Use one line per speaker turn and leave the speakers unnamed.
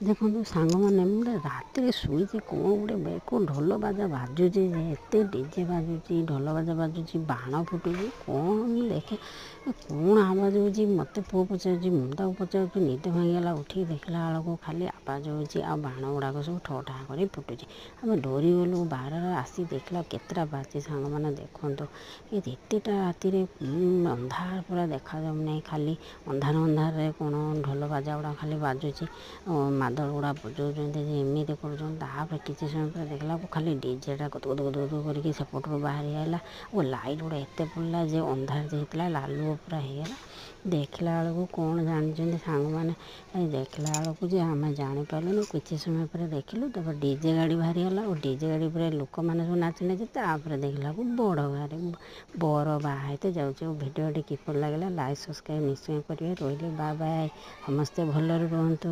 ଦେଖନ୍ତୁ ସାଙ୍ଗମାନେ, ମୁଁ ଗୋଟେ ରାତିରେ ଶୋଇଛି, କ'ଣ ଗୋଟେ ବେକ ଢୋଲ ବାଜା ବାଜୁଛି ଯେ, ଏତେ ଡିଜେ ବାଜୁଛି, ଢୋଲ ବାଜା ବାଜୁଛି, ବାଣ ଫୁଟୁଛି, କ'ଣ ମୁଁ ଦେଖେ କ'ଣ ଆବାଜ ହେଉଛି। ମୋତେ ପୁଅ ପଚାରୁଛି, ମୁଁ ତାକୁ ପଚାରୁଛି। ନିଦ ଭାଙ୍ଗିଗଲା, ଉଠିକି ଦେଖିଲା ବେଳକୁ ଖାଲି ଆବାଜ ହେଉଛି ଆଉ ବାଣ ଗୁଡ଼ାକ ସବୁ ଠ ଠା କରି ଫୁଟୁଛି। ଆମେ ଡରିଗଲୁ। ବାରରେ ଆସି ଦେଖିଲା କେତେଟା ବାଜିଛି ସାଙ୍ଗମାନେ ଦେଖନ୍ତୁ। ଏତେଟା ରାତିରେ ଅନ୍ଧାର ପୁରା, ଦେଖାଯାଉନାହିଁ, ଖାଲି ଅନ୍ଧାର ଅନ୍ଧାରରେ କ'ଣ ଢୋଲ ବାଜା ଗୁଡ଼ା ଖାଲି ବାଜୁଛି, ମାଦଳ ଗୁଡ଼ା ବଜାଉଛନ୍ତି ଯେ ଏମିତି କରୁଛନ୍ତି। ତାପରେ କିଛି ସମୟ ପରେ ଦେଖିଲା ଖାଲି ଡିଜେଟା ଗଦ ଗଦ ଗଦ ଗଦ କରିକି ସେପଟରୁ ବାହାରି ଆଇଲା ଓ ଲାଇଟ୍ ଗୁଡ଼ା ଏତେ ପଡ଼ିଲା ଯେ ଅନ୍ଧାର ହେଇଥିଲା, ଲାଲୁଅ ପୁରା ହେଇଗଲା। ଦେଖିଲା ବେଳକୁ କ'ଣ ଜାଣିଛନ୍ତି ସାଙ୍ଗମାନେ, ଦେଖିଲା ବେଳକୁ ଯେ ଆମେ ଜାଣିପାରିଲୁନୁ। କିଛି ସମୟ ପରେ ଦେଖିଲୁ, ତାପରେ ଡିଜେ ଗାଡ଼ି ବାହାରିଗଲା ଓ ଡିଜେ ଗାଡ଼ି ଉପରେ ଲୋକମାନେ ସବୁ ନାଚି ନାଚି। ତାପରେ ଦେଖିଲାକୁ ବଡ଼ ଗାଡ଼ି ବର ବାହା ହେଇତେ ଯାଉଛି। ଆଉ ଭିଡ଼ିଓଟି କିପରି ଲାଗିଲା ଲାଇକ୍ ସବସ୍କ୍ରାଇବ୍ ନିଶ୍ଚୟ କରିବେ। ରହିଲି, ବାଏ ବାଏ, ସମସ୍ତେ ଭଲରେ ରୁହନ୍ତୁ।